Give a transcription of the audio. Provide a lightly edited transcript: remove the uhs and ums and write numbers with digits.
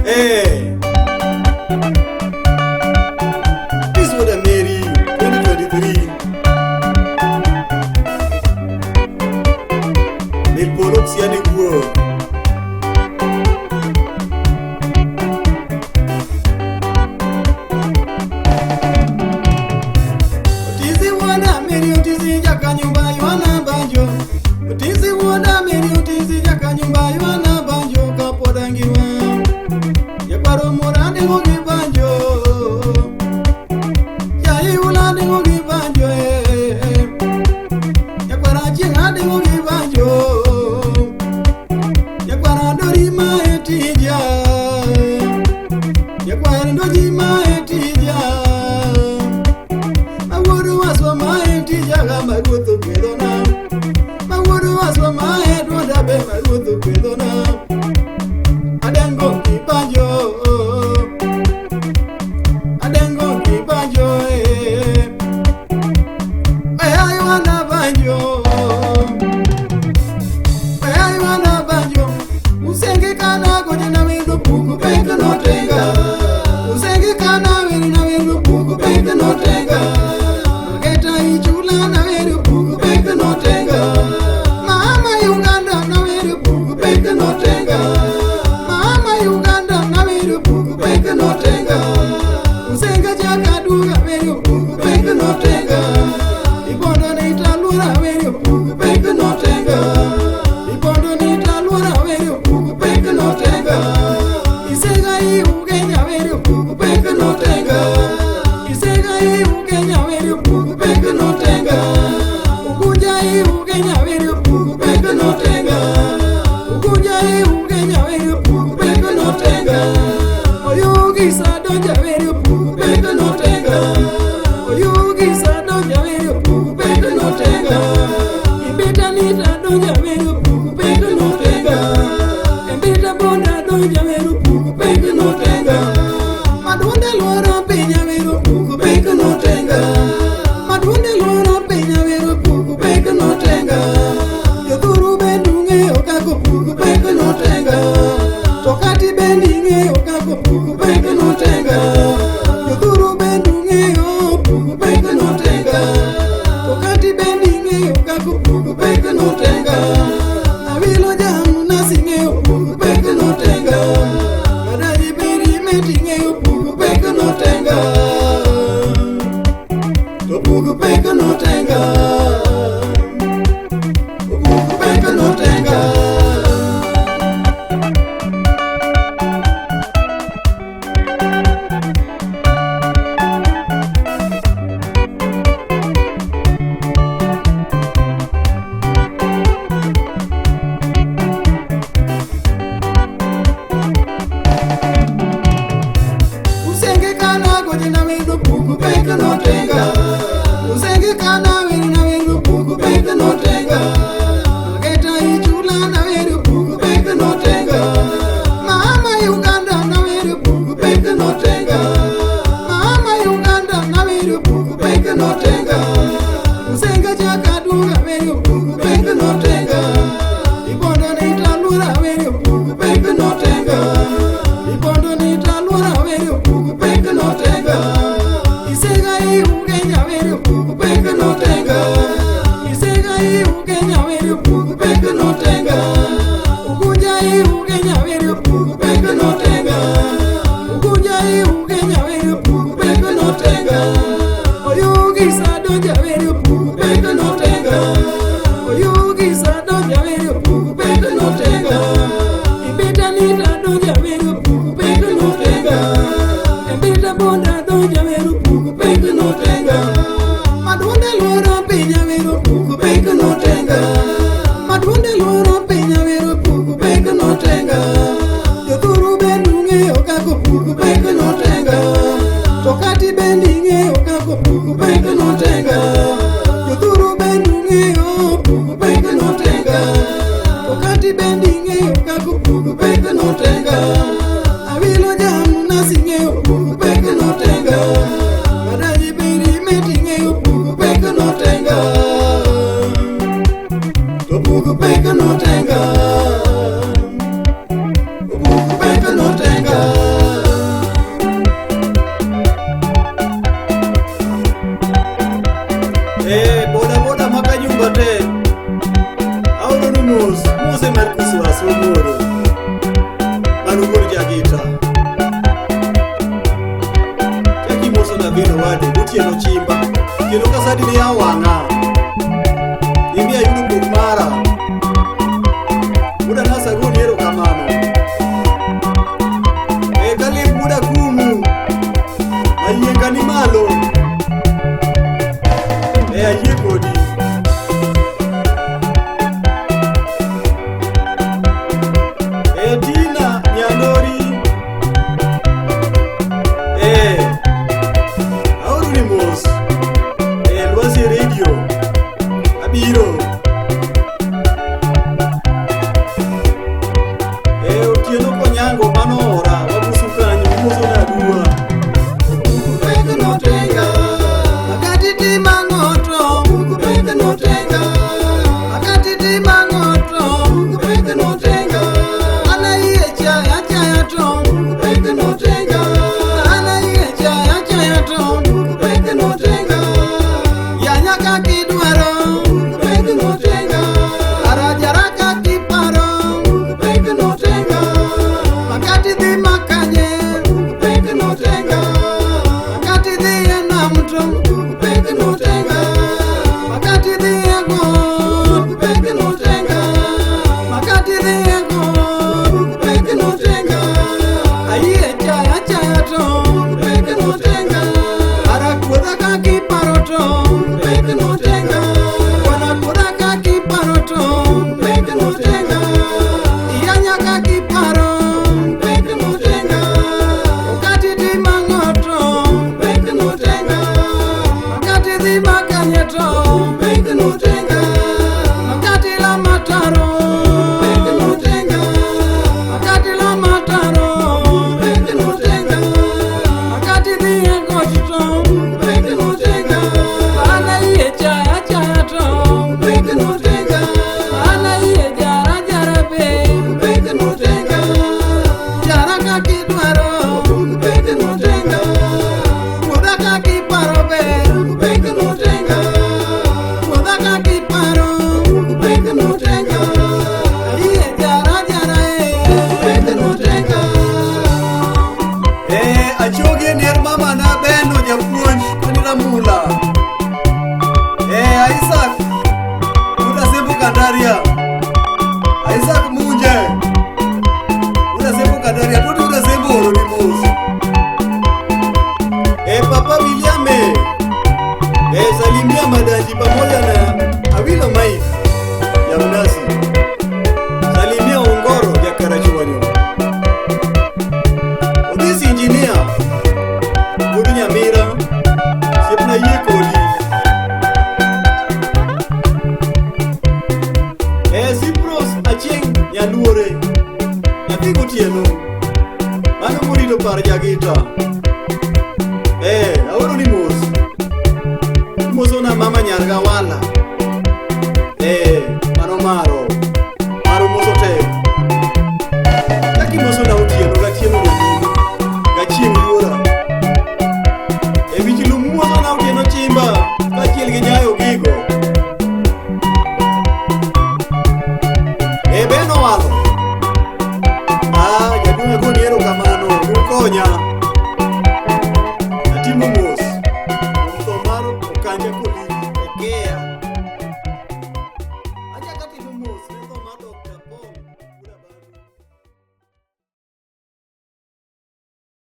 Eh. This was a Mary 2023. Mil polo ok siani guok. Otisi wuoda Mary otisi jakanyumba ywana banjo. Otisi wuoda Mary otisi jakanyumba ywana banjo kapod angima. Jakwaro mora ndiko gi banjo. Jaiula ndiko gi banjo eh. Jakwara chieng' andiko gi banjo. Jakwara dori ma e tija. Jakwara ndoji ma e tija. Mawuodo waswa ma e tija ga ma ruoth ogwedhona. Mawuodo waswa ma e duonda be ma ruoth ogwedhona. Adengo gi banjo. Adengo gi banjo eh. Eh, I wanna banjo. Eh, I wanna banjo. Usenge kana goje na wendo puku peke no tenga. Usenge kana wendo na wendo puku peke no tenga. Mageta ichula na wendo puku peke no tenga. Mama Uganda na wendo puku peke no tenga. Mama Uganda na wendo puku peke no tenga. Usenge jakaduga wendo puku peke no tenga. Ibondo ni talura wendo puku peke no tenga. Ibondo ni talura wendo puku peke no tenga. Isega i ugenya wendo puku peke no tenga. Isega i ugenya wendo puku peke no tenga. Ugunja i ugenya wendo puku peke no tenga. Ugunja i ugenya wendo puku peke no tenga. Oyugi sadonja wendo puku peke no tenga. Oyugi sadonja wendo puku peke no tenga. Ibita nita donja wendo puku peke no tenga. Ibita bonda donja wendo puku peke no tenga. Maduonde luoro piny awero puku peke no tenga. Maduonde luoro piny awero puku peke no tenga. Jothuru bende ung'eyo kako puku peke no tenga. To kati bende ing'eyo kako puku peke no tenga. Jothuru bende ung'eyo puku peke no tenga. To kati bende ing'eyo kako puku peke no tenga. Awilo jamna ing'eyo puku peke no tenga. Madaji beri meti ing'eyo puku peke no tenga. To puku peke no tenga. Puku peke no tenga. Usenge kana goje na wendo puku peke no tenga. Usenge kana wendo na wendo puku peke no tenga. Mageta ichula na wendo puku peke no tenga. Mama Uganda na wendo puku peke no tenga. Mama Uganda na wendo puku peke no tenga. Usenge jakaduga wendo puku peke no tenga. Ibondo ni talura wendo puku peke no tenga. Ibondo ni talura wendo puku peke no tenga. Isega i ugenya wendo puku peke no tenga. Isega i ugenya wendo puku peke no tenga. Ugunja i ugenya wendo puku peke no tenga. Ugunja i ugenya wendo puku peke no tenga. Oyugi sadonja wendo puku peke no tenga. Oyugi sadonja wendo puku peke no tenga. Ibita nita donja wendo puku peke no tenga. Ibita bonda donja wendo puku peke no tenga. Maduonde luoro piny awero puku peke no tenga. Maduonde luoro piny awero puku peke no tenga. Jothuru bende ung'eyo kako puku peke no tenga. To kati bende ing'eyo kako puku peke no tenga. Jothuru bende ung'eyo puku peke no tenga. To kati bende ing'eyo kako puku peke no tenga. Awilo jamna ing'eyo puku peke no tenga. Madaji beri meti ing'eyo puku peke no tenga. To puku peke no tenga. Puku peke no tenga. Amose Marcus Wasomoro. Mano wuod Jagita. Chaki moso na vino wade, gotieno chimba. Kendo kasadi ne yawo wang'a. Imi ayudo pok mara. Wuoda nasa goni erokamano. E Kaleb wuoda kumu. Mayienga ni malo. E ayie kodi. E Tina Nyandori. E aoroni mos. E Lwasi Radio. Abiro. E Otieno Konyango mano ora. Wabusu kanyo. Umoso na aduwa. Pek notenga. Akati timangoto. Pek notenga. Akati timangoto. Pek notenga. Ana iye chaya chaya to. Pek notenga. Ana iye chaya chaya to. Pek notenga. Yanya kakidwaro. Pek notenga. Arajara kakiparo. Pek notenga. Makati dhi makanye. Pek notenga. Makati dhi e nam to. Pek notenga. Makati dhi e got. Pek notenga. Makati dhi e got. Pek notenga. Ayie chaya chaya to. Pek notenga. Ara kuodha kakiparo to. Pek notenga. Kwana kuodha kakiparo to. Pek notenga. Iyanya kakiparo. Pek notenga. Okati dhi mang'oto. Pek notenga. Makati dhi makanye to. Pek notenga. Makati la mataro. Pek notenga. Makati la mataro. Pek notenga. Makati dhi e got to. Pek notenga. Ana iye chaya chaya to. Pek notenga. Ana iye jara jara be. Pek notenga. Jara kakidwaro. Pek notenga. Wuodha kakiparo be. Pek notenga. Wuodha kakiparo. Pek notenga. Iye jara jara e. Pek notenga. Eh, achoge ner mama na beno japuonj koni Ramula. Eh, Isaac. Uda Sembo Kandaria. Isaac Munje. Uda Sembo Kandaria, toti Uda Sembo oro ni mos. Eh, Papa Williame. Eh, salimia Madanji pamoja na Awilo Mike ya Mnasi. Salimia Ongoro ya Karachuonyo. Odhis engineer Wuod Nyamira Osiepna yie kodi. Eh, Sipros Achieng' Nyaluore Nyathi gotieno Mano morito par Jagita. Eh, aoro ni mos. Imosona mama nyar Gawala. Eh, mano maro. Maro moso tek. Kaka imosona otieno gatieno nyaminwa. Gachieng' yuora. E wich lum mosona otieno chimba kaachiel gi nyayo gigo. E Ben owalo. Ah, jaduong' agoni erokamano, nukonya. Atimo mos. Kuom tho mar Okanja Kolin.